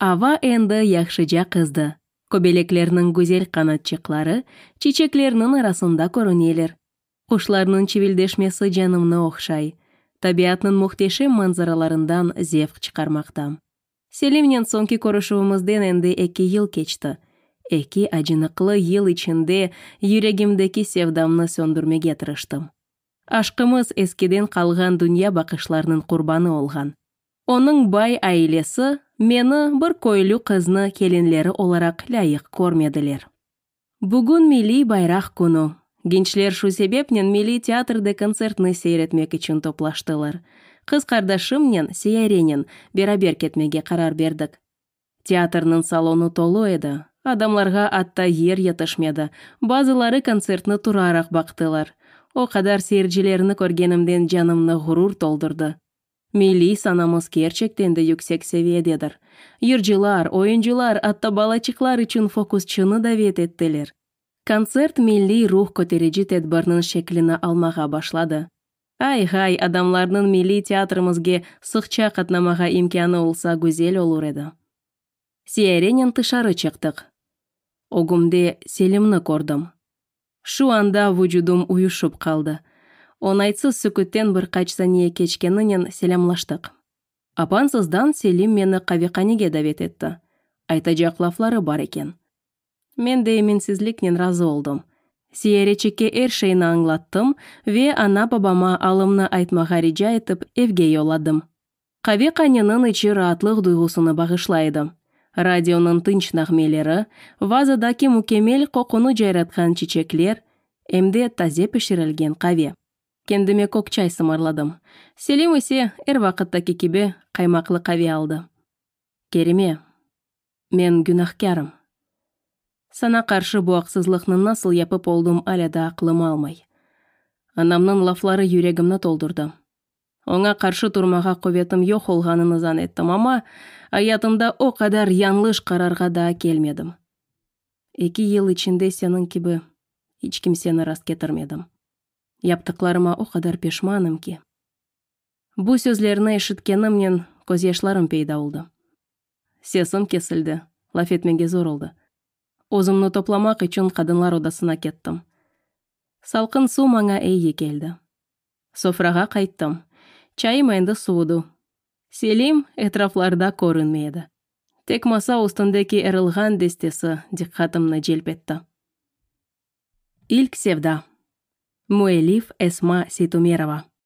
Ava endi yahşıca qızdı. Kobeleklerniñ güzel qanatçıqları çiçeklerniñ arasında körüneler. Quşlarnıñ çivildeşmesi canımnı ohşay. Tabiatnıñ mühteşem manzaralarından zevq çıqarmaqtam. Selimnen soñki körüşüvimizden endi eki yıl keçti. Eki acınıqlı yıl içinde yüregimdeki sevdamnı söndürmege tırıştım. Aşqımız eskiden qalğan dünyabaqışlarnıñ qurbanı olğan. Onıñ bay ailesi meni, bir köylü qıznı kelinleri olaraq lâyıq körmediler. Bugün Milliy bayraq künü. Gençler şu sebepnen Milliy teatrde kontsertni seyir etmek içün toplaştılar. Qız qardaşımnen, Seyarenen, beraber ketmege qarar berdik. Teatrniñ salonı tolu edi, adamlarğa atta yer yetişmedi, bazıları kontsertni turaraq baqtılar. O qadar seyircilerni körgenimden canımnı ğurur toldurdı. Milliy sanamız kerçekten de yüksek seviyededir. Yırcılar, oyuncılar, atta balaçıqlar içün fokusçını davet ettiler. Kontsert milliy ruh köterici tedbirniñ şeklini almağa başladı. Ay-hay, adamlarnıñ milliy teatrimizge sıqça qatnamağa imkânı olsa güzel olur edi. Seyarenen tışarı çıqtıq. Ögümde Selimni kördim. Şu anda vucudım uyuşıp qaldı. Oñaytsız sükütten bir qaç saniye keçkeninen selâmlaştıq. Apansızdan Selim meni qavehanege davet etti. Aytacaq lafları bar eken. Men de eminsizliknen razı oldım. Seyareçikke er şeyni añlattım ve ana-babama alımnı aytmağa rica etip, evge yolladım. Qavehaneniñ içi raatlıq duyğusını bağışlay edi. Radionıñ tınç nağmeleri, vazadaki mükemmel qoqunı cayratqan çiçekler, em de taze pişirilgen qave. Kendime kök çay sımarladım. Selim ise, er vaqıttaki kibi, qaymaqlı qave aldı. Kerime, men günahkârım. Saña qarşı bu aqsızlıqnı nasıl yapıp oldım alâ daa aqlım almay. Anamnıñ lafları yüregimni toldurdı. Oña qarşı turmağa quvetim yoq olğanını zan ettim, amma ayatımda o qadar yañlış qararğa daa kelmedim. Eki yıl içinde seniñ kibi iç kimseni rastketirmedim. Yaptıqlarıma o qadar peşmanım ki. Bu sözlerni eşitkenimnen közyaşlarım peyda oldı. Sesim kesildi, laf etmege zor oldı. Özümni toplamaq içün qadınlar odasına kettim. Salqın suv maña eyi keldi. Sofrağa qayttım. Çayım endi suvudı. Selim etraflarda körünmey edi. Tek masa üstündeki erılğan destesi diqqatımnı celp etti. İlk sevda. Müellif Esma Seytumerova.